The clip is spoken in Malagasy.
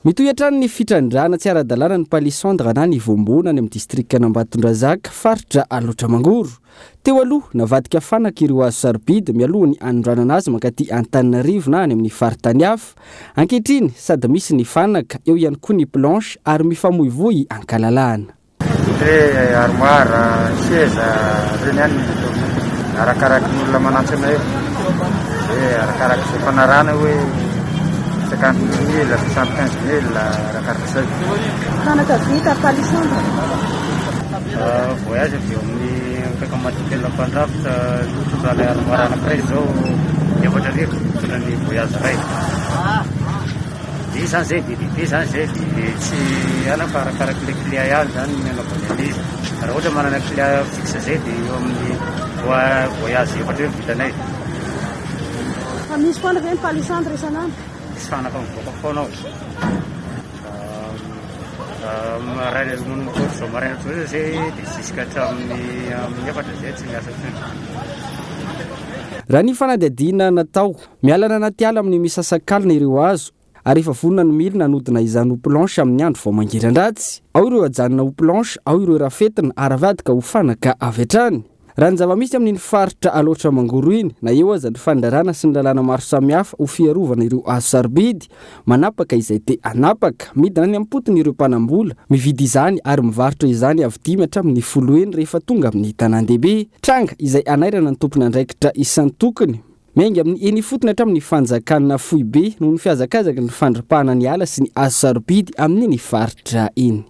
Mitohy hatrany ny fitrandrahana tsy ara-dalàna ny palissandre na ny voamboana any amin'ny distrikan'Ambatondrazaka, faritra Alaotra Mangoro. Teo aloha, navadika fanaka ireo hazo sarobidy mialoha ny hanondranana azy mankaty Antananarivo na any amin'ny faritany hafa. Ankehitriny, sady misy ny fanaka, eo ihany koa ny planche ary mifamoivoy ankalalahana. Hoe armoire, seza, ireny ihany no atao. Arakaraky ny olona manantona eo. Hoe arakarak'izay fanarahana hoe 50 mille, 75 mille, arakarak'izay. Fanaka vita palissandre. Voyage avy eo amin'ny akaiky hotel mpandrafitra mitondra armoire anankiray izao 4000 mitondra ny voyage iray. Dia zany zay be dia be zany zay dia tsy ana fa arakarak'ilay client ihany zany ny anaovana an'izy. Raha ohatra manana client fixe zay dia eo amin'ny voyage efatra eo vitanay. Fa misy foana ve ny palissandre isan'andro? Misy fanaka mivoaka foana ao. Maraina manomboka ohatr'izao maraina ohatr'izao zay dia jusqu'à hatramin'ny amin'ny 4 zay tsy miasa intsony. Raha ny fanadihadiana natao, mialana anaty ala amin'ny misasakalina ireo hazo ary efa vonona ny milina hanodina izany ho planche amin'ny andro vao mangiran-dratsy. Ao ireo ajanona ho planche, ao ireo rafetina ary avadika ho fanaka avy hatrany. Raha ny zava-misy amin'iny faritra Alaotra Mangoro iny, na eo aza ny fandrarana sy ny lalàna maro samihafa ho fiarovana ireo hazo sarobidy, manapaka izay te hanapaka. Midina any am-potony ireo mpanam-bola, mividy izany ary mivarotra izany avo dimy hatramin'ny folo heny rehefa tonga amin'ny tanàn-dehibe. Tranga izay hanairana ny tompon'andraikitra isan-tokony. Miainga amin'ny eny ifotony hatramin'ny fanjakana foibe noho ny fihazakazaky ny fandripahana ny ala sy ny hazo sarobidy amin'iny faritra iny.